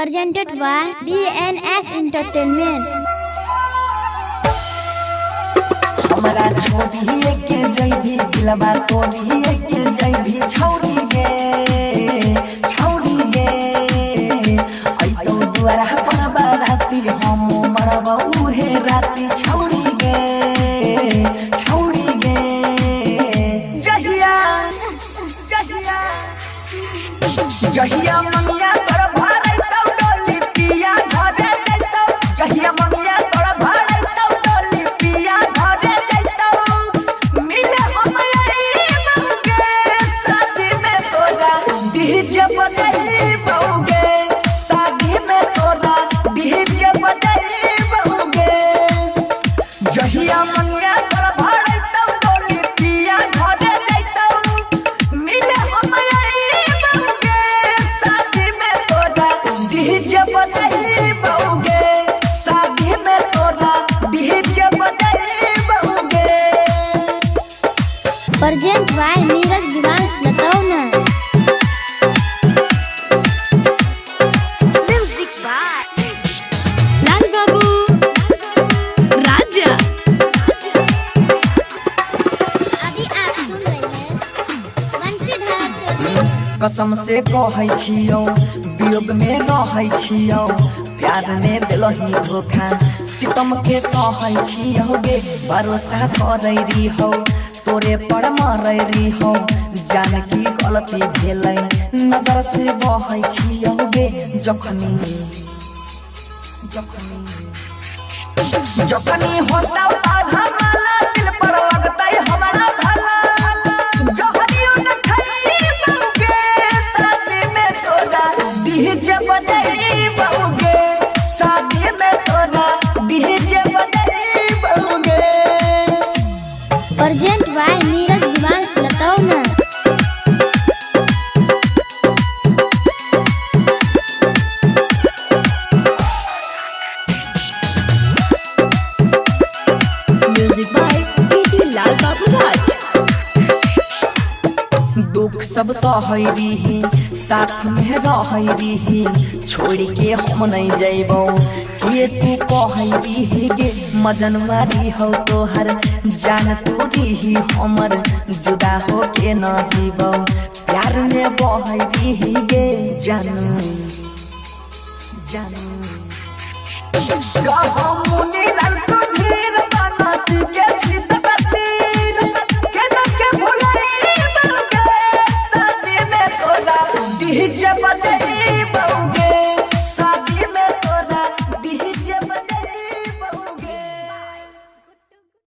Presented by DNS Entertainment. हमरा छोड़िए के जइबी, दिलवा तोड़िए के जइबी, छौरी गे, छौरी गे। अइतौ दुआरा पर बाराती, हम मरब उहे राती, छौरी गे, छौरी गे। जहिया जहिया जहिया मंगिया तोर भरैतौ डोली, पिया घरे जइतौ। जहिया मंगिया तोर भरैतौ डोली, पिया घरे जइतौ। मिले हम अइबौ गे, शादी में तोरा डीजे बजैबौ गे। शादी में तोरा डीजे बजैबौ गे। जहिया मंगिया तोर भरैतौ डोली, पिया घरे जइतौ। मिले हम अइबौ गे, शादी में तोरा डीजे बजैबौ गे। शादी में तोरा डीजे बजैबौ गे। Present by Neeraj Divansh Latauna. Music by Lal Babu Raja. अभी आप सुन रहे हैं बंसीधर चौधरी। कसम से कहै छियौ, वियोग में रहै छियौ, प्यार में देलही धोखा, सितम के सहै छियौ गे। भरोसा करै रिहौ, तोरे पर मरै रिहौ, जान की गलती भेलै, नजर से बहै छियौ गे। जखनी जखनी जखनी होतौ आधा माला, दिल पर लगतै हमरा भाला। जहरियो न खइबौ गे, शादी में तोरा डीजे बजैबौ गे। शादी में तोरा डीजे बजैबौ गे। Present by Neeraj Divansh Latauna. Music by DJ Lal Babu Raj. दुख सब सहै रिही, साथ में रहै रिही, छोड़ के हम नहीं जइबौ के तू कहै रिही गे। मजनवा हौ तोहर, जान तू रिही हमर, जुदा हो के न जीबौ, प्यार में बहै रिही गे। जानू जानू।